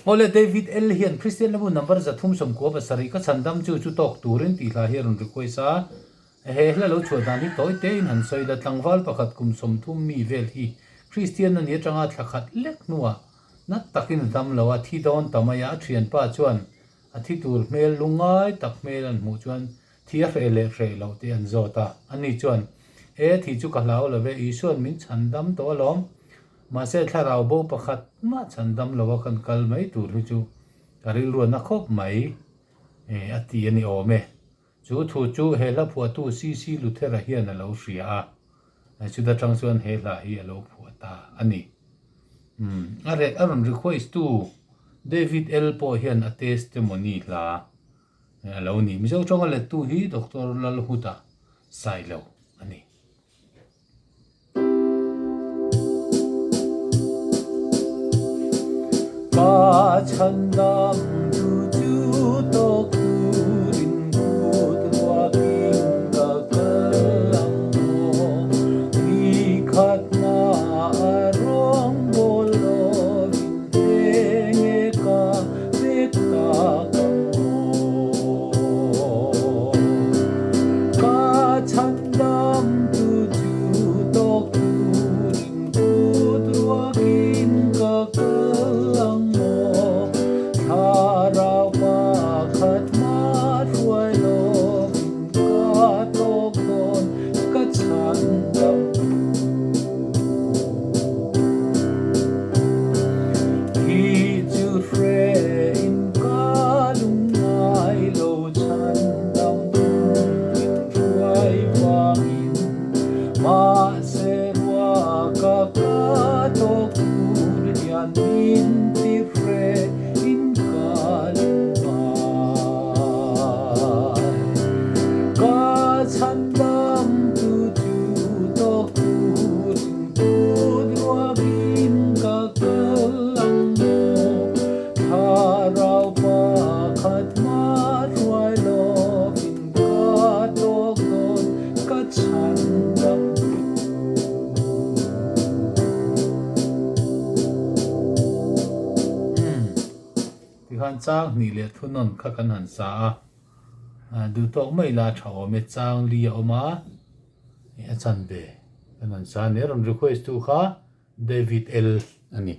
Awle David L hian Kristian Lamu number 397 ka chhandam chu chu tawk turin tih hla hi a rawn request a. He hla lo chhuah dan hi tawi tein han sawi la, tlangval pakhat kum 30 mi vel hi Kristian a ni atanga thla khat lek hnuah nat takin a dam lo a, thi dawn ta mai a, a thianpa chuan a thi tur hmel lungngai tak hmel an hmuh chuan thi a hreh leh hreh loh tih an zawt a. Ani chuan, E, thi chu ka hlau lo ve, Isua'n min chhandam tawh alawm. Mahse thlarau bo pakhat mah chhandam lo a kan kal mai tur hi chu ka rilruatna khawp mai a ti a ni awm e. Chu thu chu he hla phuahtu CC Luthera hian a lo hria a, chuta tang chuan he hla hi a lo phuah ta a ni. Umm, a reh a rawn request tu David L pawh hian a testimony hla a lo ni. Mizo tawnga lettu hi Doctor Lalhuta Sailo a ni. Ka chhandam tu chu tawk turin kut ruakin ka kal ang maw? Ni khat hma a rawngbawl lovin enge ka pek tak ang maw? Ka chhandam Damtu chu tawk turin kut ruakin ka kal ang maw? Thlarau pakhat mah hruai lovin ka tawk dawn ka chhan damtu. Hi chu hrein ka lungngai lo chhan damtu min hruai vangin mahse ruaka ka tawk tur hian min ti hrein ka lungngai. Ka chhan damtu chu tawk turin kut ruakin ka kal ang maw? Thlarau pakhat mah hruai lovin ka tawk dawn ka chhan dam duh. Tikhan chang hnih leh thunawn kha kan han sa a, duh tawk mai la tha awm e, chang li a awm a, a chan ve kan han sa a ni. A rawn request tu kha David L a ni.